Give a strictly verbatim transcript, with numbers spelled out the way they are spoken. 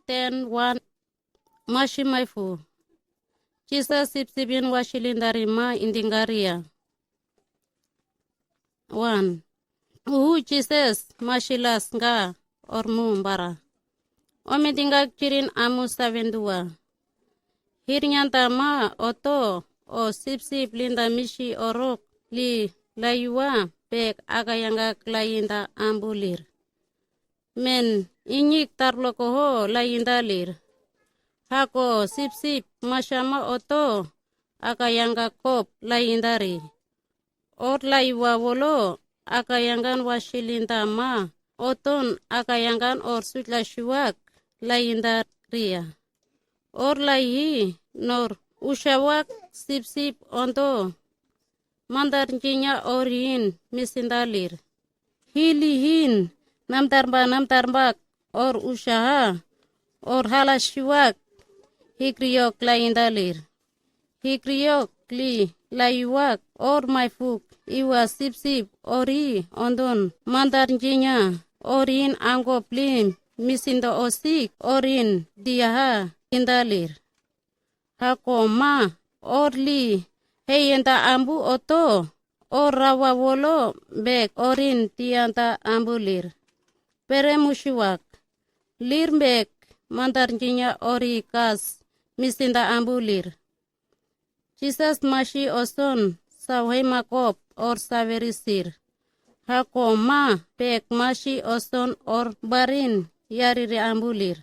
Ten wan. Masi maifu. Jisas sipsipin wasi lindari ma indingaria. Wan. Uhu Jisas masi las nga ormu mbara. Omi dingak jirin amu saven dua. Hirnyanta ma oto o sipsip linda misi orok li layua bek akayangak layinda ambulir. Men inyik tarlokoho layindalir. Hako sipsip masama oto akayangak kop layindari. Or layua wolo akayangan wasi linda ma oton akayangan or sujla siwak layindaria. Or layi nor usawak sipsip ondo mandar jinya orin misindalir. Hili hin namtarba namtarbak or usaha or hala siwak hikriok layindalir. Hikriok li layuwak or maifuk iwa sipsip ori ondon mandar jinya orin anggo plim misinda osik orin diaha indalir. Hako ma or li heyenda ambu oto or rawa wolo bek orin tianda ambulir. Pere musiwak lir bek mandar jinya ori kas misinda ambulir. Jisas masi oson sawhei makop or sawerisir. Hako ma bek masi oson or barin yariri ambulir.